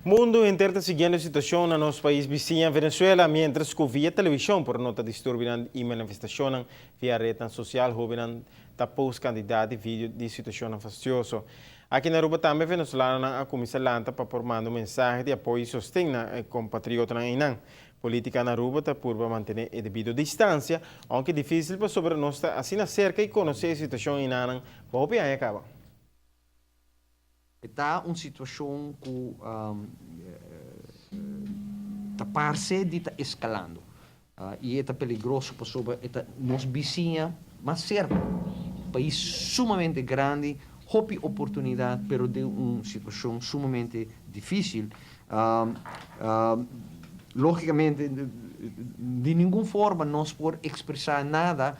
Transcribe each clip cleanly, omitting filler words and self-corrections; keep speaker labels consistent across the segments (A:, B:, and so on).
A: Mundo henter ta siguiendo e situacion na nos pais bisiña Venezuela, mientras cu via television por nota disturbionan y manifestacionnan. Via rednan social hobennan ta post cantidad di video di situacionnan fastioso. Aki na Aruba tambe venezolanonan a cuminsa lanta pa por manda un mensahe di apoyo y sosten na e compatriotanan eynan. Politica na Aruba ta purba mantene e debido distancia, aunke dificil pasobra nos ta asina cerca y conoce e situacion eynanan pa hopi aña caba.
B: E ta un situashon ku ta parse di ta eskalando i e ta peligroso pasobra e ta nos bisiña mas serka. Pais sumamente grandi, hopi oportunidat pero den un situashon sumamente difisil. Logikamente di ningun forma nos por ekspresá nada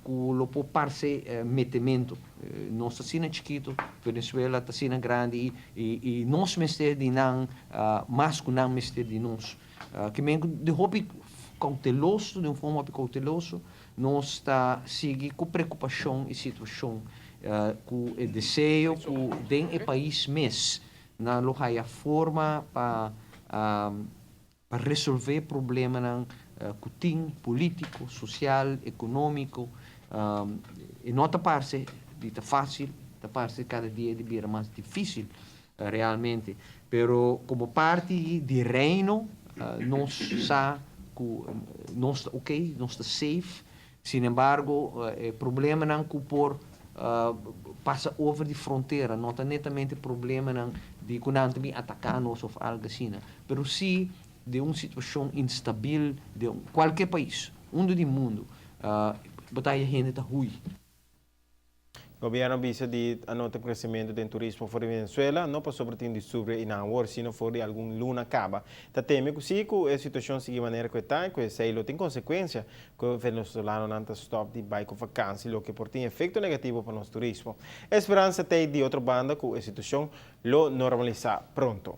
B: ku lo por parse metementu. Nos ta asina chikitu, Venezuela ta asina grandi i nos mester di nan mas ku nan mester di nos. Ke men ku di hopi kouteloso, di un forma hopi kouteloso, nos ta sigui ku preokupashon e situashon, ku e deseo ku den e pais mes nan lo haya forma pa pa resolvé problemanan ku tin, polítiko, sosial, ekonómiko. E no ta parse di ta fásil, ta parse kada dia di bira mas difísil realmente. Pero komo parti di Reino nos sa ku nos ta oké, nos ta safe. Sin embargo, e problemanan ku por pasa over di frontera no ta netamente problemanan di ku nan ta bin ataká nos òf algu asina, pero si den un situashon instabil den kualke pais, unda di mundu, bo ta haya hende ta hui.
A: Gobierno a bisa di a nota crecemento den turismo for di Venezuela, no pasobra tin disturbio einan awor, sino for di algun luna caba. Ta teme cu si cu e situacion sigui manera cu e ta y cu esey lo tin consecuencia cu e venezolanonan ta stop di bay cu vakantie, loke por tin efecto negativo pa nos turismo. E speransa t'ey di otro banda cu e situacion lo normalisa pronto.